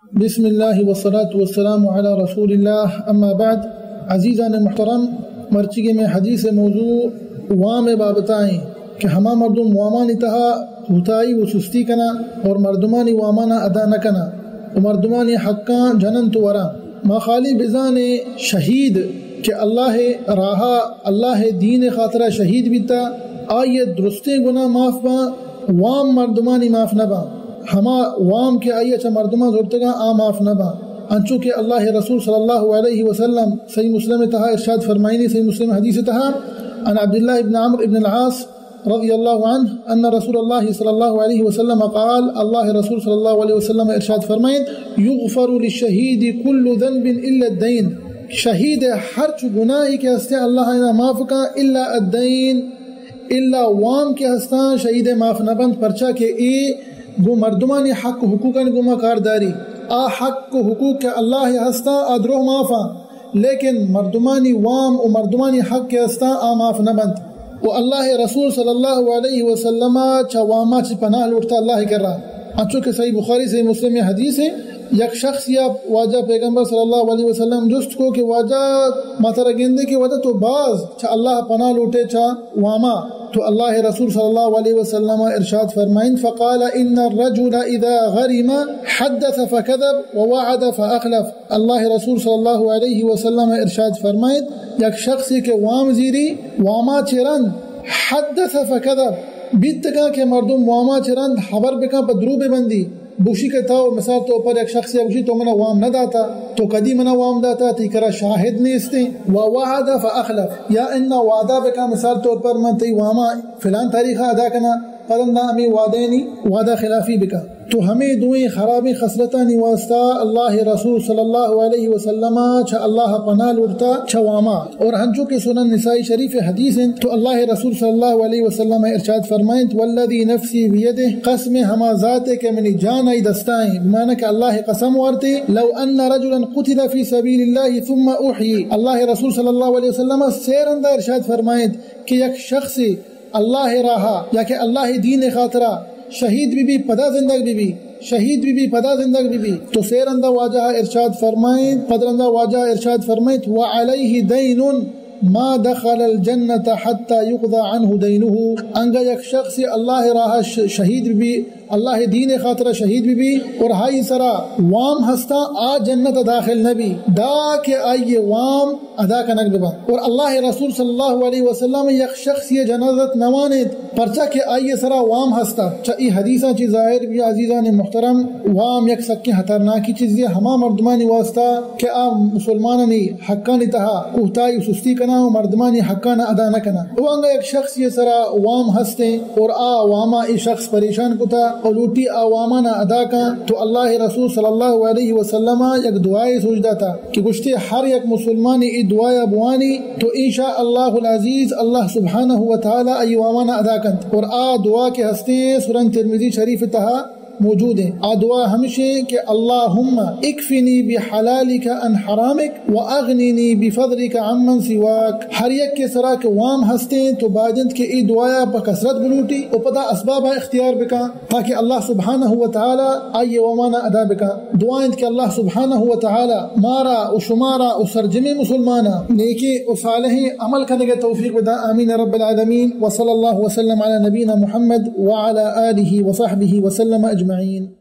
بسم اللہ والصلاة والسلام علی رسول اللہ، اما بعد۔ عزیزان محترم، مرچیگیں مئے حدیث موضوع وام بابتا ایں کہ ہما مردم وامانی تہا کوتاہی و سستی کناں اور مردمانی وامانا ادا نہ کناں و مردمانی حقاں جننت و وراں۔ ما خالی بزانیں شہید کہ اللہ راہا، اللہ دین خاطرا شہید بیتا، آئی درستیں گناہ معاف باں، وام مردمانی معاف نہ باں۔ ہما وام کہ آئی چہ مردماں زرتگاں، آ معاف نہ باں۔ انچو کہ اللہ رسول صلی اللہ علیہ وسلم صحیح مسلم تہا ارشاد فرمائنی، صحیح مسلم حدیث تہا، عن عبداللہ ابن عمرو ابن العاص رضی اللہ عنہ ان رسول اللہ صلی اللہ علیہ وسلم قال، اللہ رسول صلی اللہ علیہ وسلم ارشاد فرمائنت، یغفر للشہید کل ذنب الا الدین، شہید ہرچ گناہی کہ ہستیں اللہ اینا معاف کاں، الا الدین، الا وام کہ ہستاں شہید معاف نہ بنت، پرچا کہ اے گوں مردمانی حق و حقوقانی گوما کار داری۔ آ حق و حقوق کہ اللہ ہستاں آ دروہ معافاں، لیکن مردمانی وام و مردمانی حق کہ ہستاں آ معاف نہ بنت۔ و اللہ رسول صلی اللہ علیہ وسلم چہ واما چہ پناہ لوٹتا اللہ کرا، انچو کہ صحیح بخاری صحیح مسلم حدیث ہے۔ یک شخص یا واجہ پیغمبر صلی اللہ علیہ وسلم جست کو کہ واجہ، ما ترا گندے کہ واجہ تو باز چہ اللہ پناہ لوٹے چہ واما۔ تو اللہ رسول صلی اللہ علیہ وسلم ارشاد فرمائنت، فقال ان الرجل اذا غرم حدث فكذب ووعد فاخلف۔ اللہ رسول صلی اللہ علیہ وسلم ارشاد فرمائنت، یک شخصی کہ وام زیری، واما چہ رند حدث فكذب، بیتگاں کہ مردم واما چہ رند حبر بکاں پہ دروغ ببندی، بوشی کہ تو مثال طور پر یک شخصی بوشی تو منا وام نہ داتا، تو کدی منا وام داتا، تی کرا شاہد نیستیں، و وعد فاخلف، یا انا وعدہ بکاں مثال طور پر من تی واما فلان تاریخ ادا کناں، پرندا ہمیں وعدہ نی وعدہ خلافی بکاں۔ تو ہمیں دوئیں خرابیں خصلتانی واسطہ اللہ رسول صلی اللہ علیہ وسلم چہ اللہ پناہ لوٹتا چہ واما۔ اور ہنچو کہ سنن نسائی شریف حدیث انت، تو اللہ رسول صلی اللہ علیہ وسلم ارشاد فرمائنت، والذی نفسی بیدہ، قسم ہما ذات کہ منی جان آئی دستائیں، بمعنی کہ اللہ قسم وارتے، لو ان رجلا قتل فی سبیل اللہ ثم احیی، اللہ رسول صلی اللہ علیہ وسلم سے رندا ارشاد فرمائنت کہ یک شخص اللہ راہا یا کہ اللہ دین خاطرا شہید بی بی پدا زندگ بی بی، شہید بی بی پدا زندگ بی بی۔ تو سے رندا واجہ ارشاد فرمائنت، پد رندا واجہ ارشاد فرمائنت، وعلیہ دین ما دخل الجنة حتى يقضى عنه دينه۔ انگا یک شخص اللہ راہا ش-، شہید بی بی، اللہ دین خاطرا شہید بی بی اور ہائی سرا وام ہستا، آ جنت داخل نبی، دا کہ آئی وام ادا کنگ ببا۔ اور اللہ رسول صلی اللہ علیہ وسلم یک شخص یہ جنازت نوانیت، پرچا کہ آئی سرا وام ہستا۔ چہ ای حدیثاں چی ظاہر بی عزیزان محترم، وام یک سکیں خطرناکی چیزی ہما مردمانی واسطہ کہ آ مسلمانانی حقانی تہا کوتاہی و سستی کناں و مردمانی حقانا ادا نہ کناں۔ و انگا یک شخص یہ سرا وام ہستیں اور آ واما ای شخص پریشان کتا و لوٹی آ وامانا ادا کاں، تو اللہ رسول صلی اللہ علیہ وسلم یک دعائے سوچ داتا۔ کہ گوشتی، ہر یک مسلمانی ای دعایا بوانی تو ان شاء اللہ العزیز اللہ سبحانہ و تعالی ای وامانا ادا کنت۔ اور آ دعا کہ ہستیں سنن ترمذی شریف تہا موجود ہیں۔ آ دعا ہمشیں کہ اللہم اکفنی بحلالک عن حرامک و اغننی بفضلک عمن سواک۔ ہر یک کے سرا کہ وام ہستیں تو باید انت کہ ای دعایا پہ کثرت بلوٹی و پدا اسبابا اختیار بکاں۔ تاکہ اللہ سبحانہ و تعالی آئی وامانا ادا بکا۔ دعا انت کہ اللہ سبحانہ و تعالی مارا و شمارا و سرجمیں مسلمانا نیکیں و صالحیں عمل کنگے توفیق بدا۔ آمین رب العالمین۔ وصلی اللہ وسلم علی نبینا محمد وعلی آلہ وصحبہ وسلم اجمعین۔